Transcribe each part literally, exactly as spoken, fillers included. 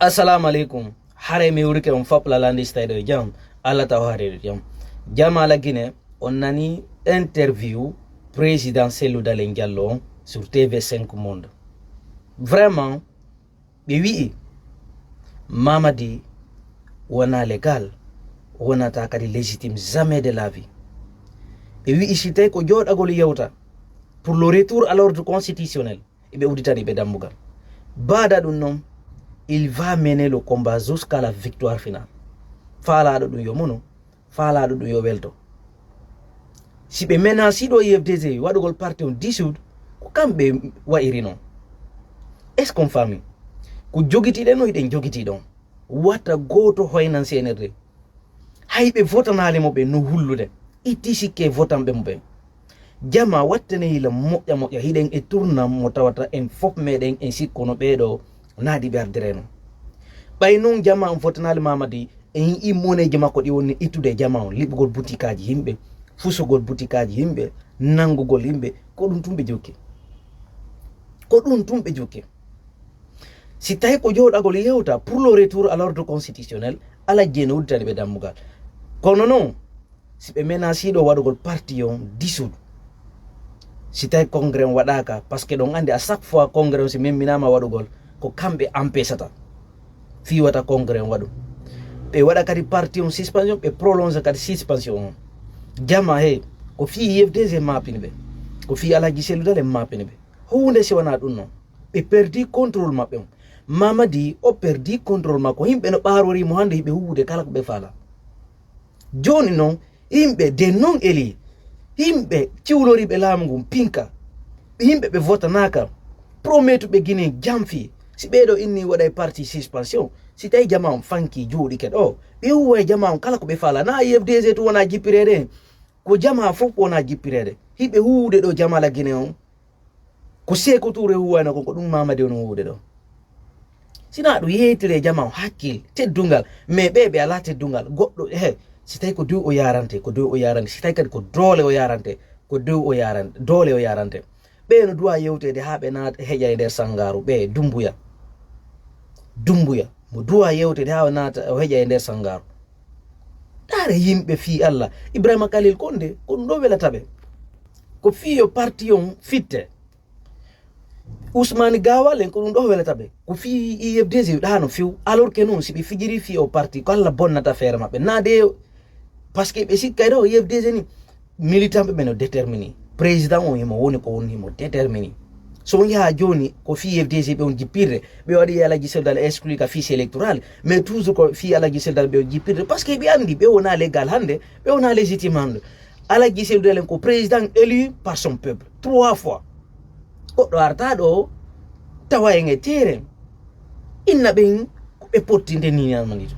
Assalamu alaikum. Hare mi wurke on fop lalandi staydo jam. Allah taw hare jam. Jama la Guinée, on nani interview président Cellou Dalein Diallo sur T V cinq Monde. Vraiment, ɓe wi'i Mamadi wona légal, wonata kadi légitime jamais de la vie. Ɓe wi'i si tawi ko jooɗagol yewta pour le retour à l'ordre constitutionnel, ɓe udditani ɓe dammugal. Baada ɗum noon, il va mener le combat jusqu'à la victoire finale. Faalaaɗo ɗum yo mono, faalaaɗo ɗum yo welto. Si ɓe menasi ɗo U F D G waɗugol parti on dissoudre, ko kamɓe wa'iri noon. Est-ce qu'on famille? Ko jogitiɗen no hiɗen jogiti ɗon. Wata gooto hoynan C N R D. Hay ɓe votanaali mo ɓe no hullude. Itti sikke votanɓe mo ɓen. Jama wattene hila moƴƴa moƴƴa, hiɗen e tournant mo tawata en fof meɗen en sikkono ɓeeɗo naadi ɓe ardireno. Ɓay noon jama on votanaali Mamadi, en yi'i moneeji makko ɗi woni ittude e jama on, liɓugol butikaaji yimɓe, fusugol butikaaji yimɓe, nanngugol yimɓe, ko ɗum tun ɓe jokki. Ko ɗum tun ɓe jokki. Si tawi ko jooɗagol yewta pour le retour à l'ordre constitutionnel, ala jeene udditani ɓe dammugal. Kono noon, si ɓe menasi ɗo waɗugol parti on dissoudre, si tawi congrès on waɗaaka, parce que ɗon anndi à chaque fois congrès on si memminama waɗugol, ko kamɓe empêchata fii wata congrès on waɗu. Ɓe waɗa kadi parti on suspension, ɓe prolonge kadi suspension on. Jama he, ko fii U F D G mapini ɓe, ko fii Alhaji Cellou Dalein mapini ɓe. Huunde si wonaa ɗum noon, ɓe perdi contrôle maɓɓe on. Mamadi o perdi contrôle makko, yimɓe no ɓaarori mo hannde, hiɓe huwude kala ko ɓe faala. Jooni noon, yimɓe de non eli, yimɓe ciwloriiɓe laamu ngun pinka, yimɓe ɓe votanaaka, prometuɓe Guinée jam fii, si ɓeeɗo inni waɗay parti suspension, si tawi jama on fanki jooɗike ɗo, ɓe huwa e jama on kala ko ɓe faala. Na U F D G tun wona jippireede, ko jama fof wona jippireede. Hiɓe huwude ɗo jama la Guinée on, ko Sékou Touré huwayno kon, ko ɗum Mamadi on huwude ɗo. Sina ɗum yeytire jama on hakkil, teddungal, mais ɓe, ɓe alaa teddungal. Goɗɗo, he, si tawi ko dow o yarante, ko dow o yarante. Si tawi kadi ko doole o yarante, ko dow o yarante, doole o yarante. Ɓe no duwa yewteede haa ɓe naata heƴa e nder sangaaru, ɓe Dumbuya. Dumbuya, mo duwa yewteede haa o naata, o heƴa e nder sangaaru. Ɗaare yimɓe fii Allah. Ibrahima Khalil Condé, ko ɗum ɗo welata ɓe. Ko fii yo parti on fitte. Ousmane Gawal en, ko ɗum ɗo welata ɓe. Ko fii U F D G ɗaano few. Alors que noon, si ɓe fijiri fii o parti, ko Allah bonnata feere maɓɓe. Naa de, parce que ɓe sikkay ɗo U F D G ni, militant ɓe ɓe no déterminé. Président on himo woni ko woni, himo déterminé. So on yaha jooni, ko fii U F D G ɓe on jippirde, ɓe waɗi Alhaji Cellou Dalein exclu ka fiche électorale, mais toujours ko fii Alhaji Cellou Dalein ɓe on jippirde, parce que ɓe anndi ɓe wona légal hannde, ɓe wona légitime hannde. Alhaji Cellou Dalein ko président élu par son peuple, trois fois. Goɗɗo arta ɗo, tawa en e terrain. Inna ɓen ko ɓe potti nde ni almandi to.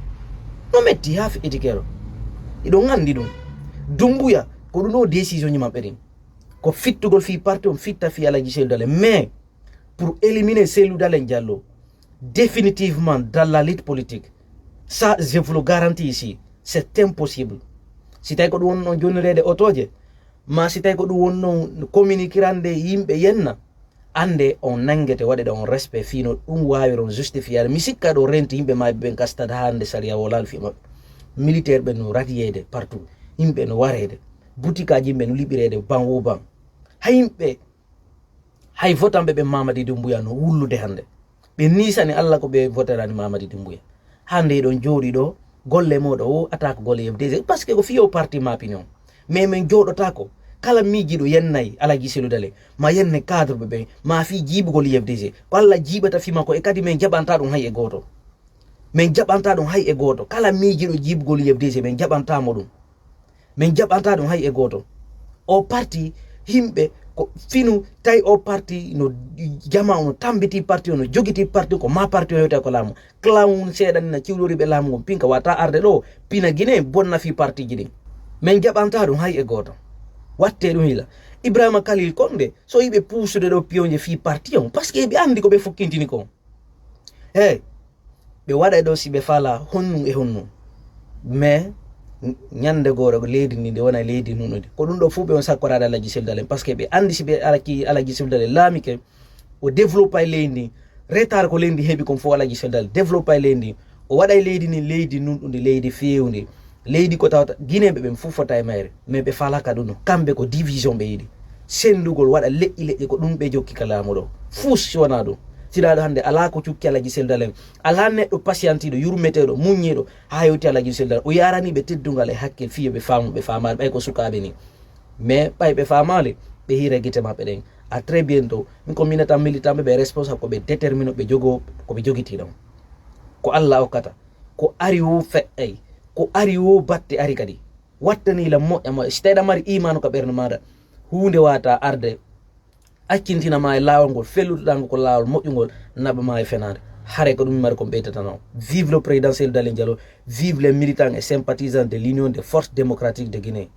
No metti haa fi etikeero. Iɗon anndi ɗum. Dumbuya, ko ɗum ɗo décision ji maɓɓe ɗin. Ko fittugol fii parti on fitta fii Alhaji Cellou Dalein. Mais, pour éliminer Cellou Dalein Diallo, définitivement dans la lutte politique, ça, je vous le garantis ici, c'est impossible. Si tawi ko ɗum wonno jonnireede otooje, ma si tawi ko ɗum wonno communiquirande yimɓe yenna, annde on nanngete, waɗeɗe on respect fii no ɗum waawiron justifiade. Mi sikka ɗo renti yimɓe maayɓe ɓen ka stade haa hannde sariya wolaali fii maɓɓe. Militaire ɓen no radiyeede partout. Yimɓe no wareede. Butikaaji yimɓe no liɓireede ban wo ban. Hay yimɓe, hay votanɓe ɓen Mamadi Doumbouya no wullude hannde. Ɓe niisani Allah ko ɓe voterani Mamadi Doumbouya. Hannde eɗon jooɗi ɗo, golle mooɗon o attaque golle U F D G, parce que ko fii o parti mapini on. Mais min jooɗotaako, kala miijiiɗo yennay Alhaji Cellou Dalein, ma yenne cadre ɓe ɓen, ma fii jiiɓugol U F D G. Ko Allah jiiɓata fii makko, e kadi min jaɓanta ɗum hay e gooto. Min jaɓanta ɗum hay e gooto. Kala miijiiɗo jiiɓugol U F D G, min jaɓanta mo ɗum. Min jaɓanta ɗum hay e gooto. O parti, yimɓe ko finu, tawi o parti no jama, no tambiti parti o, no jogiti parti, ko ma parti o yewta ko laamu. Clown seeɗa ni na ciwlori ɓe laamu ngon pinka, wata arde ɗo pina Guinée, bonna fii partiji ɗin. Min jaɓanta ɗum hay e gooto. Watte ɗum hila. Ibrahima Khalil Condé, so yiɓe puusude ɗo piyonje fii parti on, parce que ɓe anndi ko ɓe fokkintini kon. Hey, ɓe waɗa ɗo si ɓe fala honnu e honnu. Mais, ñ-, ñande goore ko leydi ndi, ndi wona leydi nunude. Ko ɗum ɗo fof ɓe on sakkoraade Alhaji Cellou Dalein, parce que ɓe anndi si ɓe Alhaji, Alhaji Cellou Dalein laamike, o développay leydi ndi, Retard ko leydi heɓi kon fof, Alhaji Sel Dali développé leydi. O waɗa e leydi ndi leydi nunɗundi, leydi feewndi, leydi ko tawata Guinéeɓe ɓen fof fota e mayre, mais ɓe falaka ɗum ɗo. Kamɓe ko division ɓe yiɗi, senndugol, waɗa leƴƴi leƴƴi, ko ɗum ɓe jokki ka laamu ɗo. Fus si wonaa ɗum, siɗa ɗo hannde alaa ko cukki Alhaji Sel Dali en, alaa neɗɗo pasiyantiiɗo, yurmeteeɗo, muññiiɗo, haa yewti Alhaji Sel Dali. O yarani ɓe teddungal e hakkil, fiyo ɓe faamu, ɓe faamaali, ɓay ko sukaaɓe ni. Mais ɓay ɓe faamaali, ɓe hiira gite maɓɓe ɗen. À très bientôt. Min ko minata militant ɓe, ɓe responsable ko ɓe détermine, ɓe jogo ko ɓe jogiti ɗon. Ko Allah okkata. Ko ari wo feƴƴay. Ko ari wo batte ari kadi. Wattani la moƴƴa moƴƴa. Si tawi ɗa mari imaanu ka ɓernde maaɗa, huunde wata arde accintina ma e laawol ngol, fellutoɗa ngo ko laawol moƴƴungol, naɓa ma e fenaande. Hare ko ɗum mi mari ko mi ɓeydatano. Vive le président Cellou Dalein Diallo, vive les militants et sympathisants de l'Union des Forces Démocratiques de Guinée.